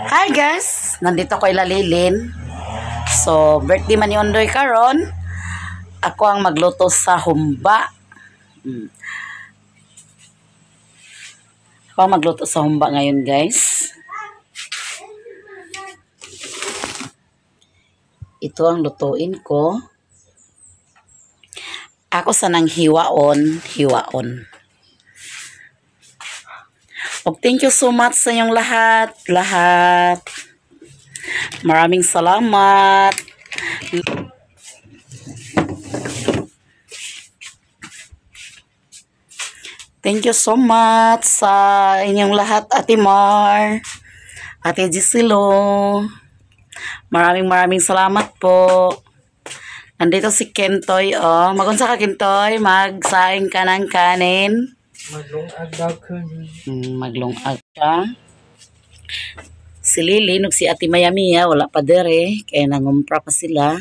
Hi guys! Nandito ko ilalilin. So, birthday man ni Ondoy karon. Ako ang magluto sa humba. Ako ang magluto sa humba ngayon, guys. Ito ang lutuin ko. Ako sanang hiwaon, hiwaon. Og thank you so much sa inyong lahat, lahat. Maraming salamat. Thank you so much sa inyong lahat, Ate Mar, Ate Gisilo. Maraming maraming salamat po. Nandito si Kentoy, oh. Magunsa ka, Kentoy? Magsaing ka ng kanin. Maglungag daw ko. Maglungag ka. Si Lily, nug si Ate Mayamia, wala pa dere. Kaya nangumpra pa sila.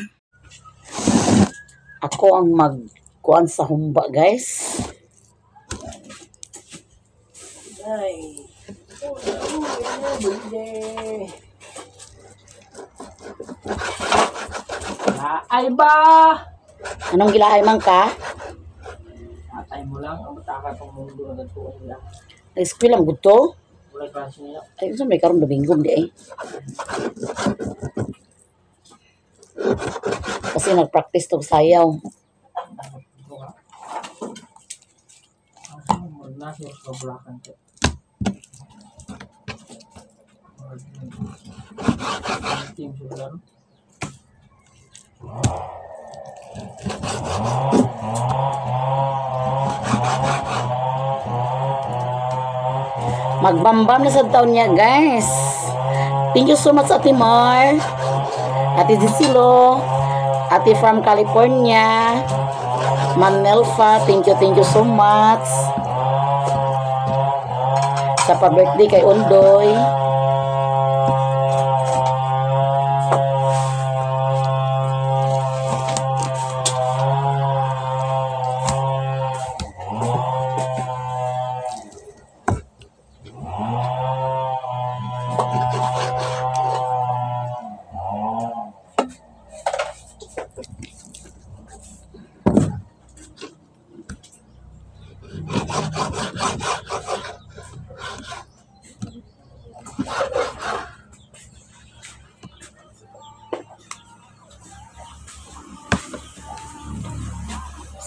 Ako ang magkuan sa humba, guys. Ay. Ay ba? Anong gilahay man ka? Atay mo lang, ang bata ka itong mundo na nagtuon nila. Nag-school ang guto. Wala klase nila. Ay, unsa may karon Domingo di eh. Kasi nag-practice tog sayaw. Ito ka. Ang nasa sa Bulacan ko. Team sila. Magbambam na sa taon niya, guys. Thank you so much, Ate Mar. Ate Gisilo. Ate from California. Ma'am Nelfa, thank you so much. Sa pa-birthday kay Ondoy.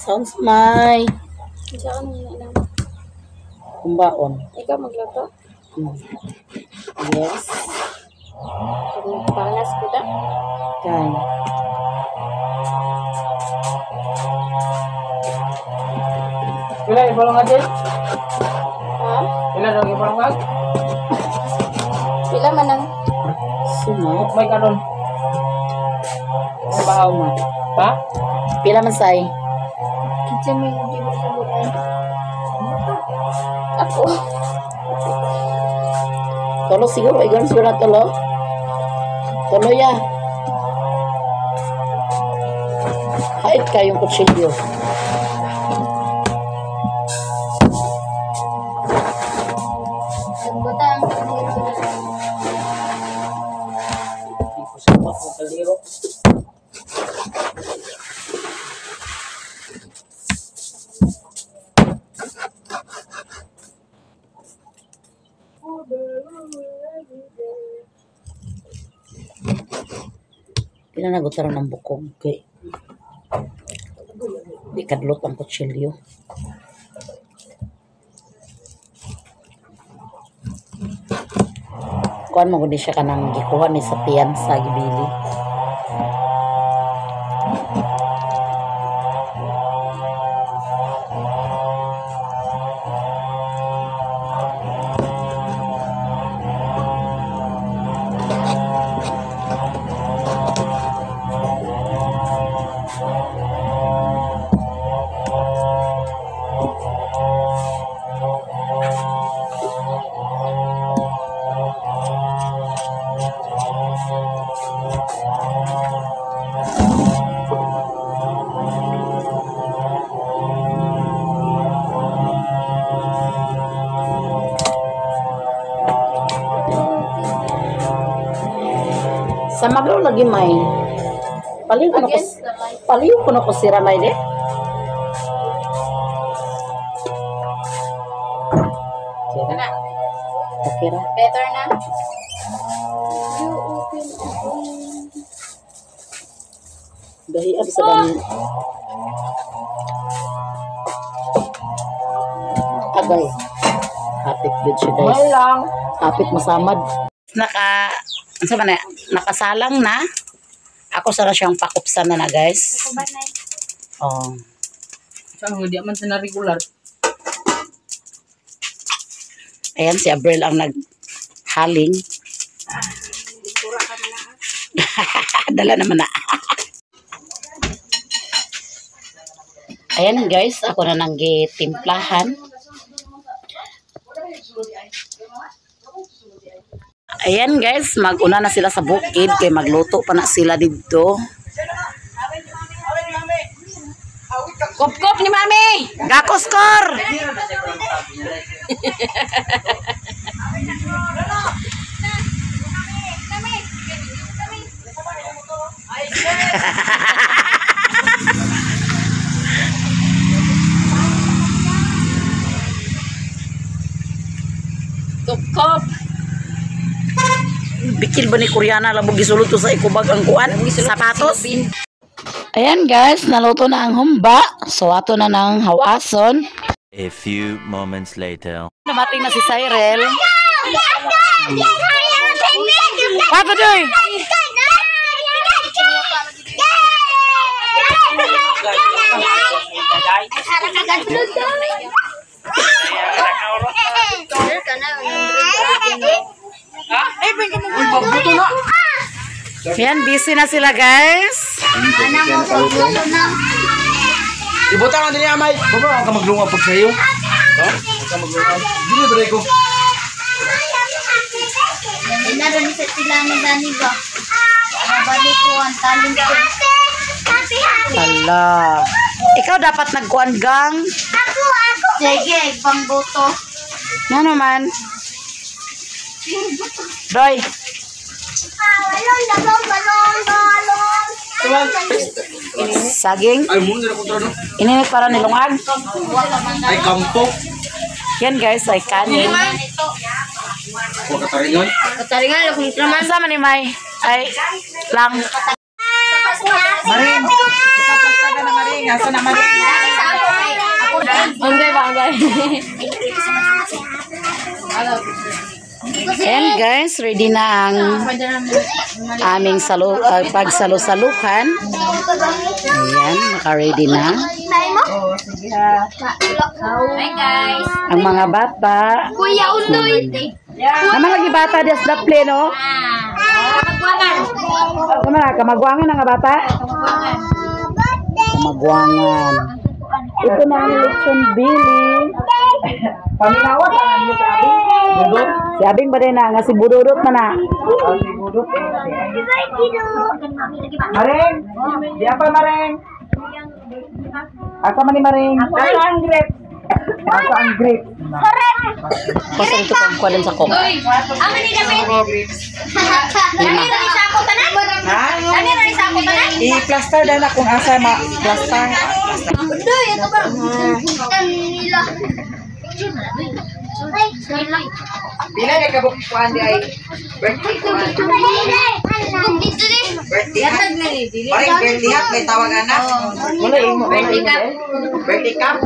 Sounds my kumbaon. Ikaw magluto? Yes. Pag nagpalas ko da. Kay. Pila ipalungag din? Ha? Pila daw ipalungag? Pila man ang Sumat. May kanon. Sumat. Ha? Pila man say? Kitsa may hindi mo sabutan. Ako. Tolo siguro. Igon siguro na tolo. Tolo ya. Hait kayong kutsilyo. Nagbutang. Hindi ko sa mga kaliro. Pinanagutaran ng bukog kay di kadlot ang kutsilyo. Kuan mo gud siya kanang gikuha ni sa piyansa gibili. Sa magro lagi may. Paliw ko na ko. Paliw ko na ko sira may de. Okay ra. Okay ra. Better na. You open Dahi ab sa dami. Agay. Hapit gud siya guys. Lang. Hapit masamad. Naka unsa man na, nakasalang na. Ako sara siyang pakupsan na na guys. Ako ba na? Oh. Saan mo, di man sa na-regular. Ayan si Abril ang naghaling. Dala naman na. Ayan guys, ako na nang gitimplahan. Ayan guys, maguna na sila sa bukid kay magluto pa na sila didto. Kop-kop ni Mami! Gakos kor! Kop-kop! Bikil ba ni Koreana labog gisulod to sa ikubag ang kuan? Sapatos? Ayan guys, naluto na ang humba. So ato na ng hawason. A few moments later. Namating na si Cyril. Pato doy! Ayan, busy na sila guys. Ibutang na din niya, May. Baba, ang kamaglunga pag sa'yo. Ha? Ang kamaglunga. Dili, bre ko. Naroon sa sila na gani ba? Mabalik ko ang talong ko. Hala. Ikaw dapat nagkuan gang. Sige, pangbuto. Ano naman? Doy. Balon, balon, balon, balon. Saging. Ay, muna na kontra, no? Ininit para nilungag. Ay, kampo. Yan guys, ay kanin. Huwag kataringan. Kataringan, akong traman. Sama ni May. Ay, lang. Maring! Ikaplasta ka na, Maring. Asa na, Maring? Anggay ba, anggay? Ayan guys, ready na ang aming salo, pagsalo-salukan. Ayan, naka-ready na. Hi guys! Ang mga bata. Kuya Unoy. Naman lagi bata dias daple no? Kamagwangan! Ano na, kamagwangan ang bata? Kamagwangan. Ito na ang lechon Billy. Paminawa ka na niya sa abing. Budot. Si Abing ba din na nga si Bududot man na. Ah, si Budot. Eh, Maring! Di apa, Maring? Asa man ni Maring? Asa ang grapes? Asa ang grapes? Basta dito kang kuha din sa kong. Uy! Amo ni David! Lima. Dani sa ako tanan. Ha? Dani ra sa ako tanan. I-plaster na na kung asa ma-plaster. Unoy, ito ba? Nila. Pila na kabuk kuan di ay birthday kuan. Birthday hat. Maring birthday hat may tawag anak. Wala imo. Birthday cup. Birthday cup.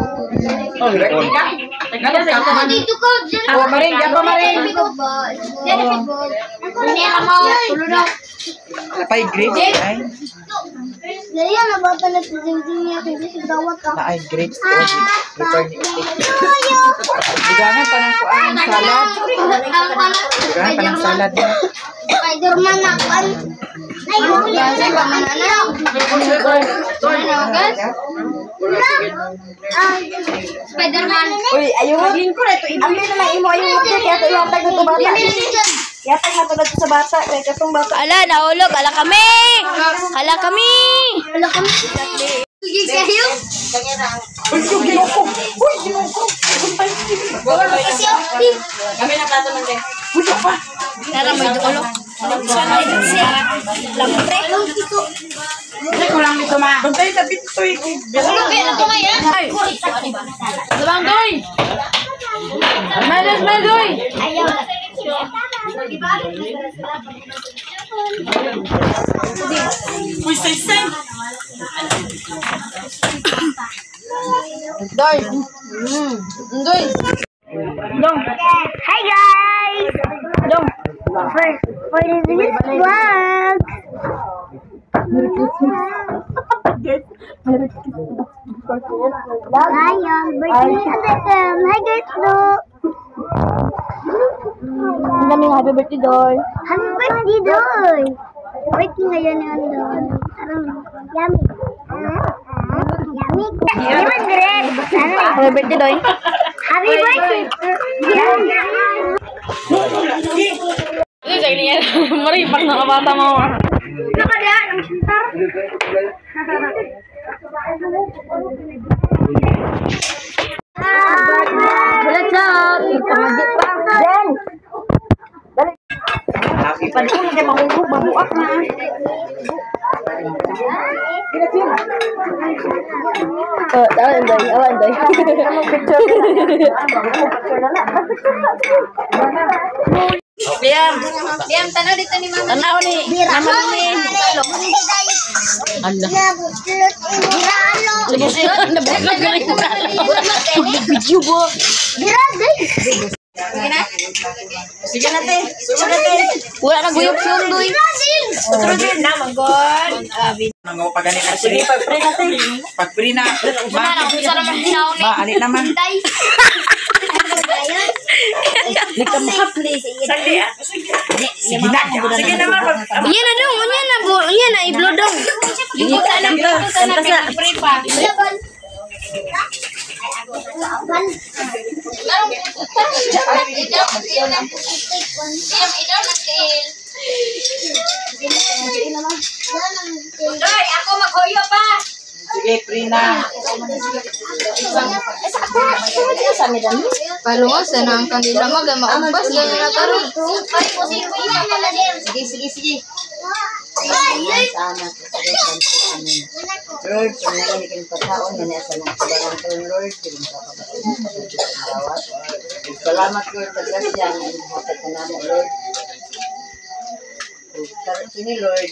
Birthday cup. Ngano cup man? Dito ko. Oh, Maring, di apa Maring? Pay grapes ay. Dali na ba ito nagsisimsim niya kay sa dawat ka? Na ay grapes oh. Prepare ni Uti. Dugangan pa ng kuan salad. Dugangan pa ng salad. Spider-Man na kuan. Ay, Spider-Man. Uy, ayun. Ambil na lang imo ayun kaya ito ihatag na to bata. Ihatag na to dadto sa bata kay katong bata. Ala, nahulog! Ala kami! Ala kami! Wala kami. Sige kayo. Uy, ginoo ko. Uy, ginoo ko. Kasi Uy, pa. Tara, may dukulok. Kulang nito ma. Bantay na bintoy. Sabang doy. Malos madoy. Uy, say. Doy. Doy. Dong. Hi guys! Dong. For this vlog. Hi, birthday. Hi guys, do. Ang daming happy birthday, Doy. Happy birthday, Doy. Birthday ngayon yun, Doy. Yummy. Yummy. Happy birthday, Doy. Happy birthday. Ito, sa niya. Maripang na kabata mo. Nakadaan ang sintar. What's up? Jen! Dali. Pag-ulan kay mahulog, mabuak na. Oh, tawa, Doy. Awan, Doy. Liam. Liam, tanaw dito ni Mama. Tanaw ni. Naman ni. Ala. Video ba? Sige na te. Sige na te. Wala na guyok siya, Doy. Sige, pag-pray na te. Pag-pray na. Wala na, kung saan naman hinaw ni. Ma, ali naman. Sige na. Sige na, ma. Unya na dong, unya na bu, unya na iblo dong. Kanta sa. Doy, ako maghoyo pa. Sige, pray na. Palungos na ang kandila mo, maubos ganyan na karon. Sige, sige, sige. Lord, pangalan ni kayong pagkaon, nga nasa ng kabarang taon, Lord, silang kakabarang. Salamat, Lord, sa grasya nga inyong hatag ka namo, Lord. Ug karon kini, Lord,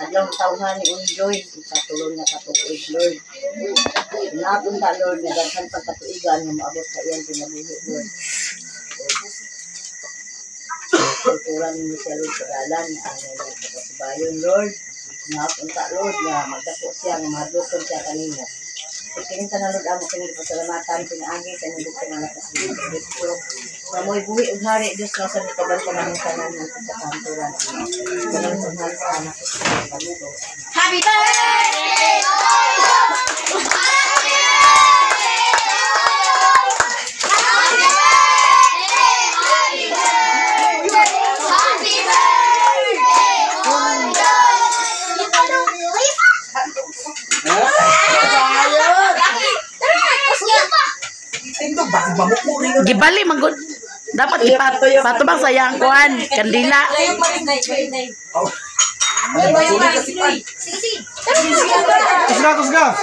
adlaw tawhan ni Unjoy, sa tulon nga katuig, Lord. Napunta, Lord, nga daghan pagkatuigan nga moabot sa iyang kinabuhi, Lord. Kulturan ninyo siya, Lord, sa dalan, ang iyang pagkasubayon, Lord. Napunta, Lord, nga magdako siya, nga mahadlokon siya kanimo. Kini tanan, Lord, amo kini pasalamatan, pinaagi sa inyong bugtong anak na si Kristo. Nga mo'y buhi ug hari, Diyos, nga sa mikaban ka namin tanan ng sa kanturan. Tanan sa hari sa anak sa Kristo. Happy birthday to you. Happy birthday to you. Happy birthday, happy birthday. Happy birthday, Undoy. Gibali man gud. Dapat ipatubang sa iyang kuan, kandila. Kusga, kusga.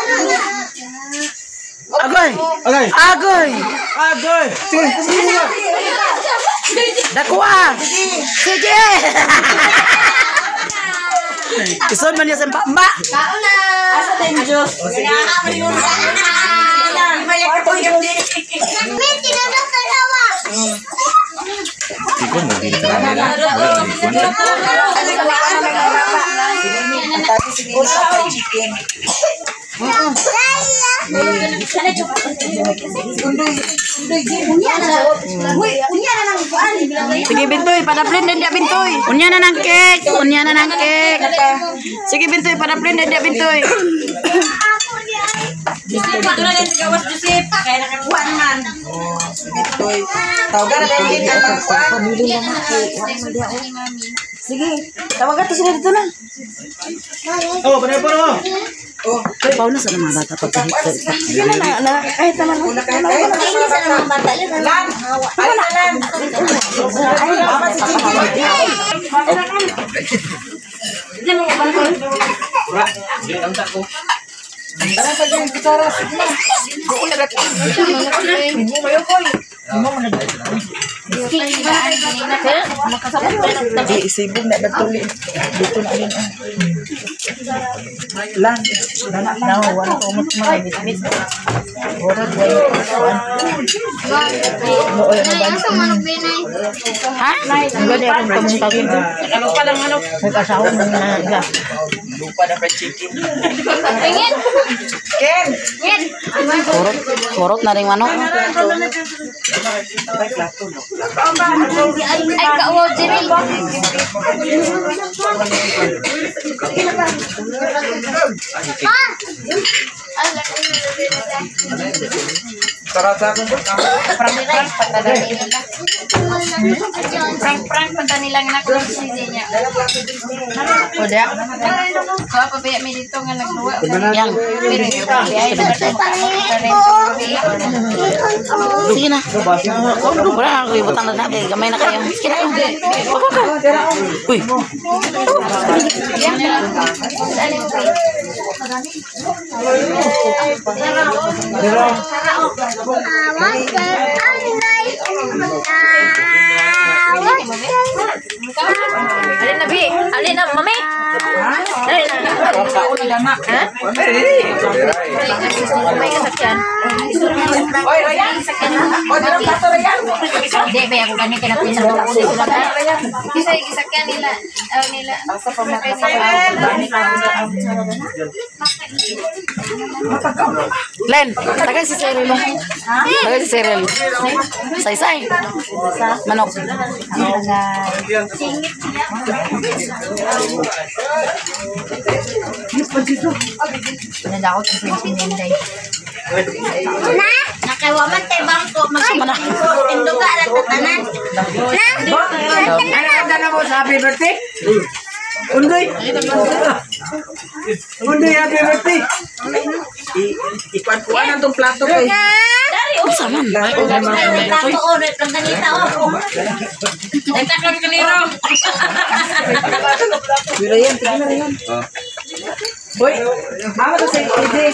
Agoy. Agay. Agoy. Agoy. Sige, sige. Dakuha. Sige. Ison man niya sa pamba. Asa na yung Diyos? Ikon mo dito na nila. Chicken. Sige Bintoy, padaplin din dia Bintoy. Unya na ng cake, unya na ng cake. Sige Bintoy, padaplin din dia Bintoy. Tawagan na din ang pagkuan. Sige, tawagan to sila dito na. Oh, panay pa mo. Paw na sa mga bata pagkahit. Sige na, na, kahit naman. Lan! Ano na, Lan? Mama si Jinky. Di isibog na nagtuli. Dito na rin. Lan. Na wala ko mo mga mit. Ha? Gani akong pamungkagin. Ano pa lang ano? May kasawa mo na ga. Lupa na fried chicken. Tingin. Ken. Tingin. Kurot, kurot na rin manok. Ay, kauwaw, Jerry. Prank-prank panta nila nga nakulong si niya. Oda. Kuha pa ba may dito nga nagluwa. Yang. Sige na. Wala na ako ibutang na natin. Gamay na kayo. Sige na. Uy. Alin na, Bi? Alin na, mami? Alin na. Ha? May kasakyan. Oy, Rayan. Oy, darang plato, Rayan. Hindi, ba ako gani kaya natin sa Isa yung isakyan nila. Oh, nila. Len, tagay si Cyril mo. Tagay si Cyril. Say-say. Manok. Nadakot ang Prince Minday. Nakawaman tayo bangko. Mag-induga lang tatanan. Ano kanta na mo sa happy birthday? Undoy. Undoy, happy birthday. Ikuan-kuan ang tong plato kay. Unsa man? Plato o, plantanita o. Rayan, tingnan na Rayan. Hoy, mama to sa AJ.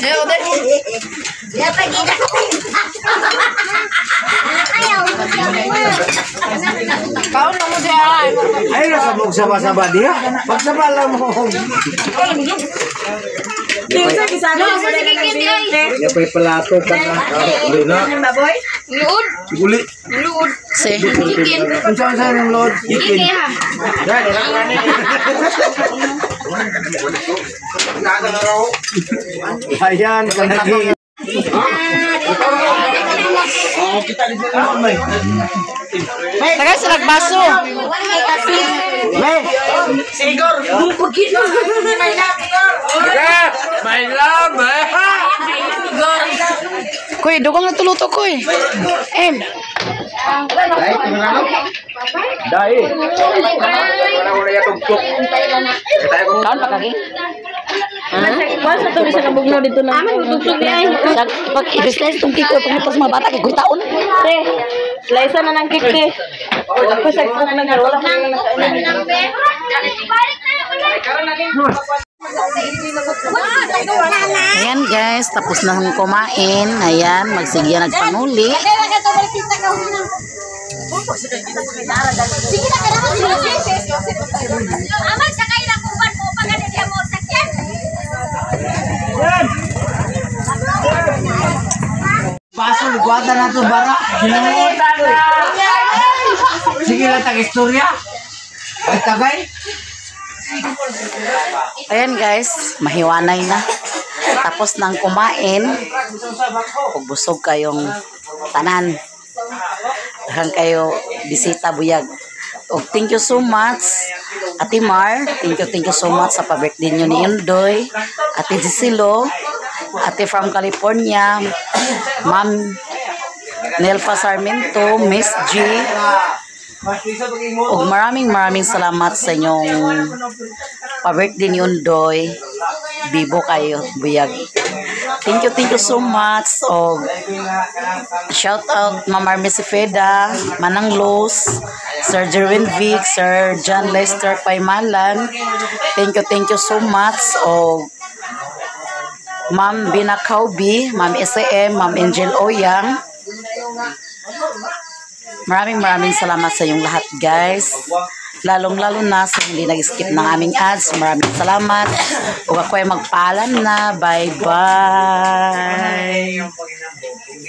Ayaw. Kaon na mo diyan. Ay, nasa mong saba-saba diha. Pagsaba lang mo. Ya pa'y palato ka na. Uli na. Luod. Uli. Luod. Si. Chicken. Unsa unsa ng load? Chicken. Ayan, kanagi. Tagay sa nagbaso. My love. Kuy, dugong na tuluto kuy. Em. Dai. Kaon pa kagi? Kuan sa to bisa kabugnaw dito na. Aman utugsog ni ay. Pag i-slice tong cake ko pag mga bata kay gutaon. Te, slice na ng cake te. Pasag ko na wala ko na nakain. Ayan guys, tapos na akong kumain. Ayan, magsigya nagpanguli. Sige na, kailangan sila. Amag, sakay lang kuban mo. Pag ano diya mo, sakyan. Paso, ligwata na ito, bara. Sige lang, tag-istorya. Ay, tagay. Ayan guys, mahiwanay na. Tapos nang kumain, busog kayong tanan. Daghang kayo bisita buyag. Og thank you so much, Ate Mar. Thank you so much sa pa-birthday nyo ni Indoy. Ate Gisilo, Ate from California, Ma'am Nelfa Sarmiento, Miss G. Og maraming maraming salamat sa inyong pa-birthday ni Undoy. Bibo kayo, buyag. Thank you so much. Og shout out Ma'am Army Feda, Manang Los, Sir Jerwin Vic, Sir John Lester Paymalan. Thank you so much. Og Ma'am Bina Kaubi, Ma'am SM, Ma'am Angel Oyang. Maraming maraming salamat sa inyong lahat, guys. Lalong-lalo na sa hindi nag-skip ng aming ads. Maraming salamat. Ug ako ay magpaalam na. Bye-bye.